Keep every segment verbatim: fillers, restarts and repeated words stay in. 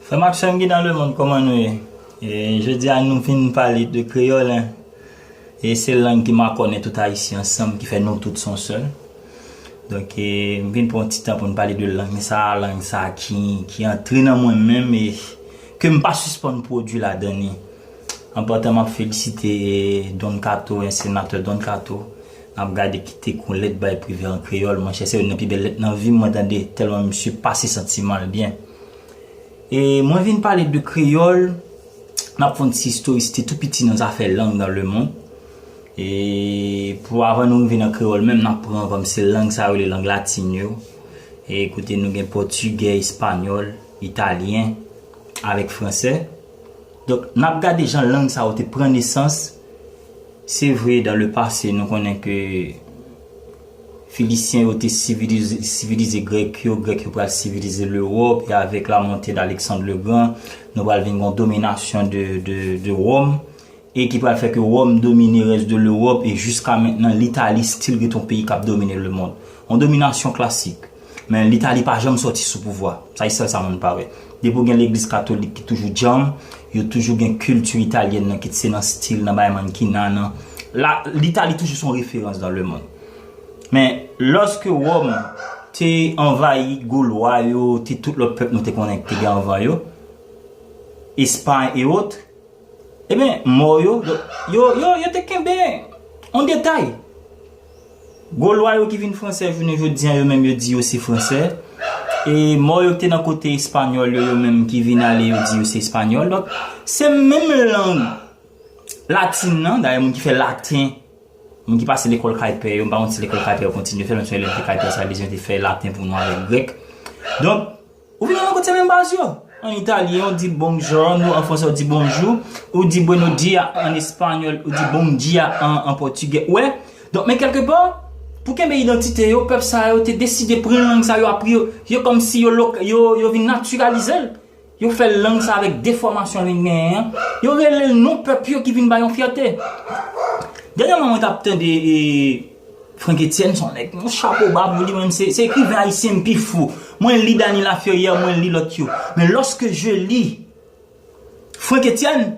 Frè m ak sè m ki nan lemonn, kòman nou ye? E, jodi a, nou vin pale de kreyòl, en. E se lang ki makònen tout Ayisyen ansanm, ki fè nou tout se yon sèl. Donk, e, m vin pran yon ti tan pou n pale de lang sa, lang sa ki, ki antre nan mwen menm e ke m pa sispann pwodui ladan li. An patan, m ap felisite, e, Don Kato, en, senatè Don Kato. N ap gade ki te kou lèt bay Privè an kreyòl. Monchè, se youn nan pi bèl lèt nan vi m, mwen tande, tèlman misye pase santiman l byen. E mwen vin pale de kreyòl, n ap fè yon ti istorisite tou piti nan zafè lang dans le monde. E pou avan nou rive nan kreyòl menm, n ap pran kòm se lang sa yo rele lang latin yo. E kote nou gen pòtigè, espanyòl, italyen, avèk fransè. Donk, n ap gade jan lang sa yo te pran nesans. Se vre, dans le passé, nou konnen ke Filisyen yo te sivilize, sivilize Grèk yo, Grèk yo pral sivilize Lewòp, e avèk la montée d'Alexandre le Grand, nou pral vin gen yon dominasyon de, de, de Wòm, e ki pral fè ke Wòm domine rès de Lewòp, e jiska mentnan, Litali still ret yon peyi k ap domine lemonn. Yon dominasyon klasik. Men Litali pa janm sòti sou pouvwa. Sa se sèl sa moun pa wè. Depi w gen legliz katolik ki toujou djanm, yo toujou gen kilti italyèn nan, kit se nan stil, nan bagay mannkina, nan. La, Litali toujou se yon referans dans le monde. Men, lòske Wòm te anvayi Golwa yo, te tout lòt pèp nou te konnen ki te gen anvan yo, Espay e ot, ebyen, mò yo, yo, yo, yo te kenbe yon detay. Golwa yo ki vin fransè jounen jodi a, yo menm yo di yo se fransè. E mò yo ki te nan kote espanyòl yo, yo menm ki vin ale, yo di yo se espanyòl. Donk, se menm lang latin nan, dayè moun ki fè laten, moun ki pase lekòl kay pè yo, m pa konn si lekòl kay pè yo kontinye fè, men se lekòl kay pè sa, yo te fè laten pou nou avèk grèk. Donk, ou vin nan kote se menm baz yo. An italyen, ou di bongiorno, an fransè, ou di bonjou, ou di buenos dias, an espanyòl, ou di bom dia, an, an pòtigè. Ou wè? Donk, men kèlkepa, pou kenbe idantite yo, pèp sa yo te deside pran lang sa yo, apre yo, yo kòmsi yo, lok- yo, yo vin natiralize l. Yo fè lang sa avèk defòmasyon vin genyen an. Yo rele l non pèp yo ki vin ba yon fyète. Dènyèman, mwen t ap tande, e, Franck Etienne, se yon nèg, yon chapo ba pou li, menm se, se ekriven ayisyen m pi fou. Mwen li Dany Laferrière, mwen li lòt yo. Men lorsque je lis Franck Etienne,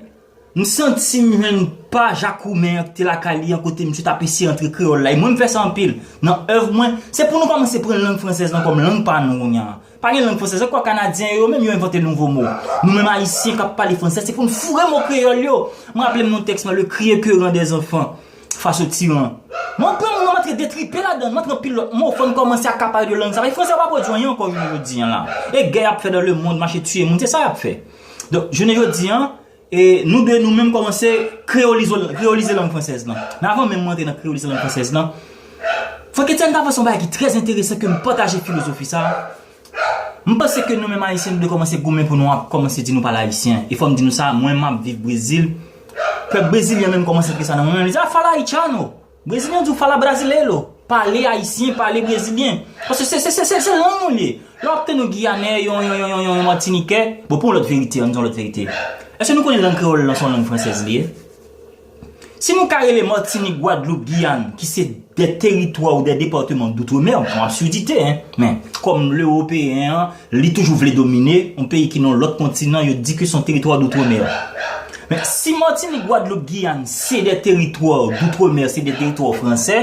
m santi m jwenn pa Jak Roumen an ki te lakay li an, kote misye t ap eseye antre kreyòl la. E mwen, m fè sa anpil nan èv mwen. Se pou nou kòmanse pran lang fransèz lan kòm lang pa nou kounye a. Pa gen lang fransèz ankò, Kanadyen yo menm yo envante nouvo mo. Nou menm Ayisyen k ap pale fransèz, se pou n foure mo kreyòl yo. Mwen raple m nan tèks mwen, Le cri écœurant des enfants face au tyran. Mwen pran mo, mwen antre detripe ladan l, mwen antre anpil lòt mo, fò n kòmanse akapare de lang sa. Paske fransè pa pwodui anyen ankò jounen jodi a la. E gè y ap fè dans le monde, mache tiye moun, se sa y ap fè. Donk, jounen jodi a, e nou dwe nou menm kòmanse kreyolize, kreyolize lang fransèz lan. Men avan menm mwen antre nan kreyolize lang fransèz lan, Franck Etienne t avanse yon bagay ki trè enteresan, ke m pataje filozofi sa. M panse ke nou menm Ayisyen, nou dwe kòmanse goumen pou nou ap kòmanse di nou pale ayisyen. E fò m di nou sa, mwen m ap viv Brezil. Pèp brezilyen menm kòmanse antre sa nan mwen menm. Li di, "Ah, fala haitiano." Brezilyen di w, "Fala brasileiro." Pale ayisyen, pale brezilyen. Paske se, se, se, se, se lang nou li ye. Lè w ap tande yon Giyanè, yon, yon, yon, yon, yon, yon Matinikè, bon, pou yon lòt verite, ann di yon lòt verite. Èske nou konnen lang kreyòl lan se yon lang fransèz li ye? Si nou ka rele Matinik, Gwadloup, Giyàn, ki se de teritwa ou de depatman d'outre-mer, se yon absidite, en, men kòm Lewopeyen an, li toujou vle domine yon peyi ki nan lòt kontinan, yo di ke se yon teritwa d'outre-mer. Men si Matinik, Gwadloup, Giyàn se de teritwa d'outre-mer, se de teritwa fransè,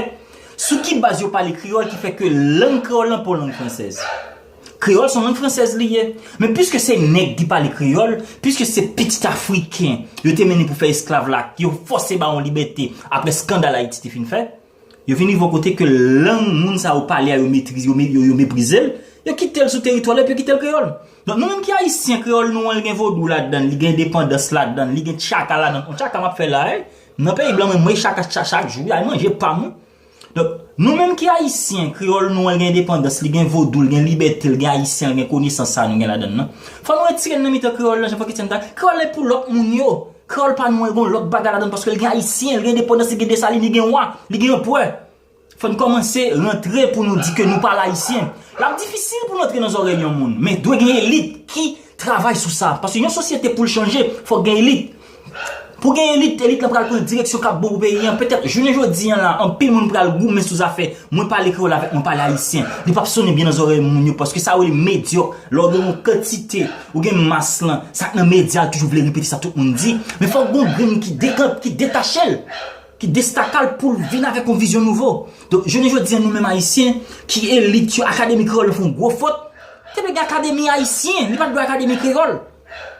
sou ki baz yo pale kreyòl ki fè ke lang kreyòl lan pa yon lang fransèz? Kreyòl se yon lang fransèz li ye. Men piske se nèg ki pale kreyòl, piske se pitit Afriken yo te mennen pou fè esklav la, yo fòse ba yo libète apre eskandal Ayiti te fin fè, yo vin rive yon kote ke lang moun sa yo pale a, yo metrize, yo, yo, yo meprize l, yo kite l sou teritwa l epi yo kite l kreyòl. Donk, nou menm ki Ayisyen, kreyòl nou an, li gen vodou ladan l, li gen endepandans ladan l, li gen tchaka ladan l. Yon tchaka m ap fè la, wi. Nan peyi blan, mwen, mwen chak, chak, chak jou, wi, al manje pa m, wi. Donk, nou menm ki Ayisyen, kreyòl nou an, li gen endepandans, li gen vodou, li gen libète, li gen ayisyen, li gen konesans sa nou gen ladan l lan. Fò nou retire n nan mitan kreyòl lan, jan Franck Etienne ta. Kreyòl la pou lòt moun yo. Kreyòl pa nou an, li gen lòt bagay ladan l, paske li gen ayisyen, li gen endepandans, li gen Desalin, li gen wa, li gen anperè. Fò n kòmanse rantre pou nou di ke nou pale ayisyen. L ap difisil pou n antre nan zòrèy yon moun, men dwe gen elit ki travay sou sa. Paske yon sosyete pou l chanje, fòk gen elit. Pou gen elit, elit lan pral pran direksyon k ap bon pou peyi an. Petèt, jounen jodi an la, anpil moun pral goumen sou zafè mwen pale kreyòl avèk mwen pale ayisyen. Li p ap sonnen byen nan zòrèy moun yo, paske sa yo rele medyòk. Lè w gen yon kantite, ou gen mas lan, sa k nan medya, l toujou vle repete sa tout moun di. Men fòk gen yon grenn ki dekanp, ki detache l, ki destaka l pou l vin avèk yon vizyon nouvo. Donk, jounen jodi an, nou menm ayisyen, ki elit yo, akademi kreyòl yo fè yon gwo fòt. Te dwe gen akademi ayisyen, li pa t dwe akademi kreyòl.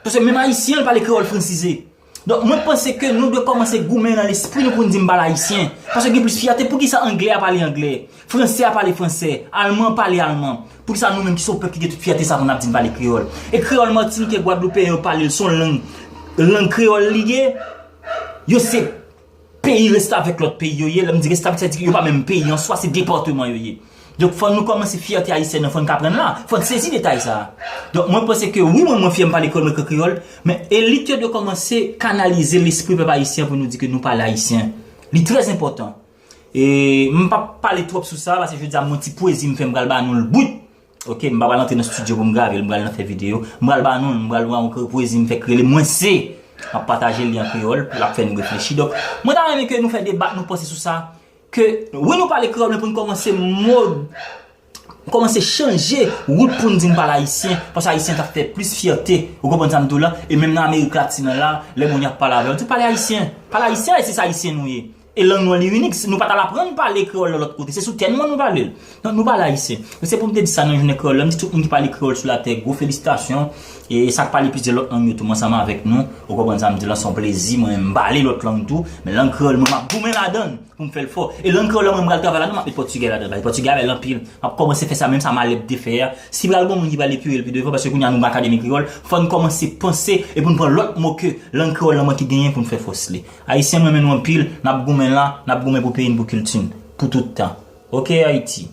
Paske menm ayisyen an, l pale kreyòl fransize. Donk, mwen panse ke nou dwe kòmanse goumen nan lespri nou pou n di m pale ayisyen. Paske gen plis fyète. Poukisa anglè a pale anglè? Fransè a pale fransè. Alman pale alman. Poukisa nou menm ki se yon pèp ki gen tout fyète sa pou n ap di n pale kreyòl? E kreyòl Matinik e Gwadloupeyen yo pale l, se yon lang, lang kreyòl li ye. Yo se peyi restavèk lòt peyi yo ye. Lè m di restavèk, sa di ke yo pa menm peyi an swa, se depatman yo ye. Donk, fò nou kòmanse fyète ayisyèn nan, fò n ka pran l la. Fò n sezi detay sa a. Donk, mwen panse ke wi, mwen, mwen fyè m pale kreyòl, mwen ekri kreyòl, men elit yo dwe kòmanse kanalize lespri pèp ayisyen pou nou di ke nou pale ayisyen. Li trè enpòtan. E m p ap pale twòp sou sa, paske jodi a, m gon ti pwezi m fè, m pral ba nou l bout. Ok, m pa pral antre nan estidyo pou m grave l, m pral nan fè videyo. M pral ba nou l, m pral ba yon pwezi m fèk rele Mwen Se. M ap pataje li an kreyòl pou l ap fè nou reflechi. Donk, mwen ta renmen ke nou fè deba, nou panse sou sa. Ke, wi, nou pale kreyòl, men pou n kòmanse mòd, kòmanse chanje wout pou n di n pale ayisyen, paske ayisyen t ap fè plis fyète, ou konprann sa m di w la? E menm nan Amerik Latin nan la, lè moun y ap pale avè w, di pale ayisyen. Pale ayisyen, e se sa ayisyen nou ye. E lang nou an li inik, nou pa t al aprann pale kreyòl nan lòt kote, se sou tè nou an nou pale l. Donk nou pale ayisyen. Donk se pou m te di sa nan jounen kreyòl la, m di tout moun ki pale kreyòl sou latè, gwo felisitasyon. E sa k pale plizyè lòt lang yo tou, mwen ansanm avèk nou, ou konprann sa m di w la, se yon plezi, mwen menm m pale lòt lang tou, men lang kreyòl mwen m ap goumen ladan l pou m fè l fò. E lang kreyòl la mwen m pral travay ladan, m ap met pòtigè ladan l, pòtigè avè l anpil. M ap kòmanse fè sa menm sa Malèb te fè a. Si pral gen moun ki pral epire l pi devan, paske kounye a nou gen akademi kreyòl, fò n kòmanse panse e pou n pran lòt mo ke lang kreyòl la manke genyen pou n fè fòs li. Ayisyen, m renmen nou anpil, n ap goumen la, n ap goumen pou peyi n, pou kilti n, pou tout tan. Ok, Ayiti.